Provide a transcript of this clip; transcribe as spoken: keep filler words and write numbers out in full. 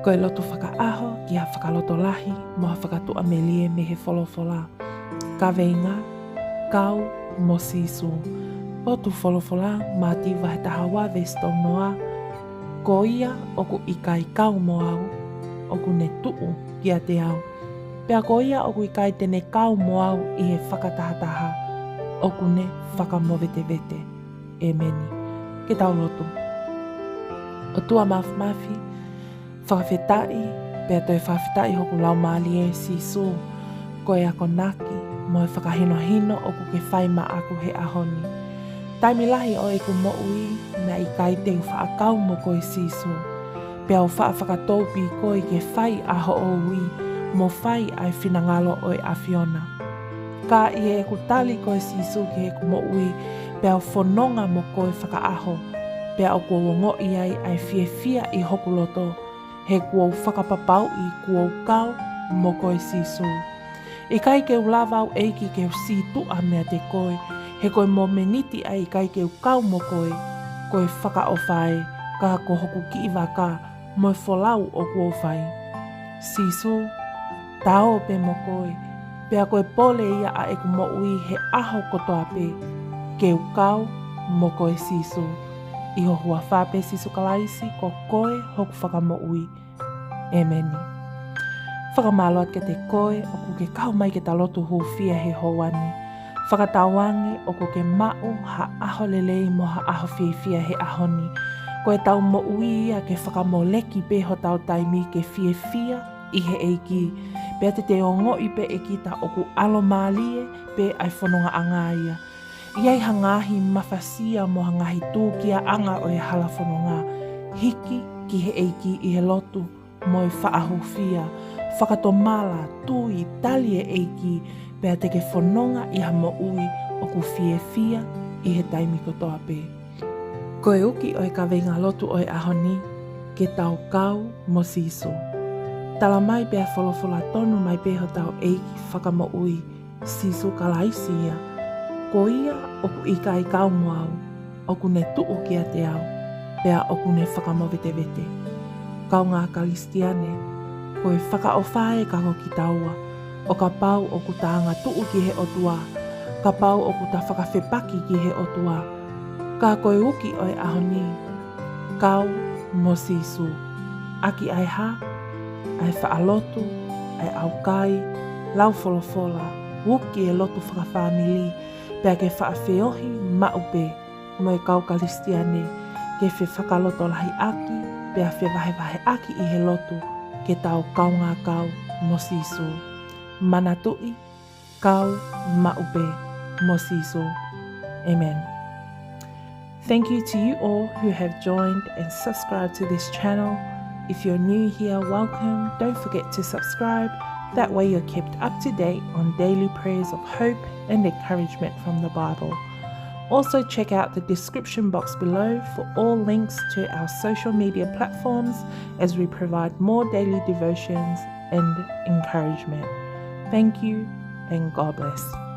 Ko e lotu fakaʻaho ki ha fakalotolahi mo ha fakatuʻamelie mei he folofola. Kaveinga: Kau mo Sīsū. Potu folofola: Mātiu vahe taha ua veesi tolu noa: Ko ia ʻoku ʻikai kau mo au, ʻoku ne tuʻu kiate au. Pea ko ia ʻoku ʻikai te ne kau mo au ʻi he fakatahataha, ʻoku ne fakamovetevete. ʻEmeni. Ke tau lotu. ʻOtua Mafimafi, fakafetaʻi, pea toe fakafetaʻi hoku laumālie Sīsū, ko e akonaki mo e fakahinohino ʻoku ke fai maʻaku he ʻaho ni. Taimi lahi ʻo ʻeku moʻui, naʻe ʻikai te u faʻa kau mo koe Sīsū. Pea u faʻa fakatōpikoʻi ke fai ʻa hoʻo ui, mo fai ʻa e finangalo ʻo e ʻAfiona. Ka ʻi heʻeku tali koe Sīsū ki heʻeku moʻui, pea u fononga mo koe fakaʻaho, pea ʻoku ou ongoʻi ai ʻa e fiefia ʻi hoku loto, he kuo u fakapapauʻi kuo u kau mo koe Sīsū. ʻIkai ke u lava au ʻEiki ke u sītuʻa meiate koe, he ko e momeniti ʻa e ʻikai ke u kau mo koe, ko e fakaʻofa ē, ka ko hoku kiʻi vaka mo e folau ʻoku ou fai. Sīsū, ta ō pē mo koe, pea ko e pole ia ʻa ʻeku moʻui he ʻaho kotoa pē, ke u kau mo koe Sīsū. ʻI ho huafa pē Sīsū Kalaisi, ko koe hoku Fakamoʻui. ʻEmeni. Fakamālō atu kiate koe ʻoku ke kau mai ke ta lotu hūfia he houa ni. Fakatauange ʻoku ke maʻu ha ʻaho lelei mo ha ʻaho fiefia he ʻaho ni. Ko ʻetau moʻui ia ke fakamoleki pē hotau taimi ke fiefia ʻi he ʻEiki. Pea te te ongoʻi pē ʻe kita ʻoku ʻalomālie pē ʻa e fonongaʻanga ia. ʻI ai ha ngaahi mafasia mo ha ngaahi tūkiaʻanga ʻo e hala fononga, hiki ki he ʻEiki ʻi he lotu mo e faʻa hūfia, fakatomala, tui, tali e ʻEiki, pea te ke fononga ʻi ha moʻui ʻoku fiefia ʻi he taimi kotoa pē. Ko e uki ʻo e kaveinga lotu ʻo e ʻaho ni, ke tau kau mo Sīsū. Tala mai pea folofola tonu mai pē hotau ʻEiki Fakamoʻui, Sīsū Kalaisi ia, ko ia ʻoku ʻikai kau mo au, ʻoku ne tuʻu kiate au, pea ʻoku ne fakamovetevete. Kaungā Kalisitiane, ko e fakaʻofa ē ka ko kitaua, ʻo kapau ʻoku ta angatuʻu ki he ʻOtua, kapau ʻoku ta fakafepaki ki he ʻOtua, ka ko e uki ʻo e ʻaho ni, kau mo Sīsū. ʻAki ʻa e hā? ʻA e faʻa lotu, ʻa e ʻaukai, lau folofola, uki e lotu fakafāmili, pea ke faʻa feohi maʻu pē mo e kau Kalisitiane, ke fefakalotolahiʻaki, pea fevahevaheʻaki ʻi he lotu, ke tau kaungā kau mo Sīsū. Manatuʻi, kau maʻu pē mo Sīsū. ʻEmeni. Thank you to you all who have joined and subscribed to this channel. If you're new here, welcome. Don't forget to subscribe. That way you're kept up to date on daily prayers of hope and encouragement from the Bible. Also, check out the description box below for all links to our social media platforms as we provide more daily devotions and encouragement. Thank you and God bless.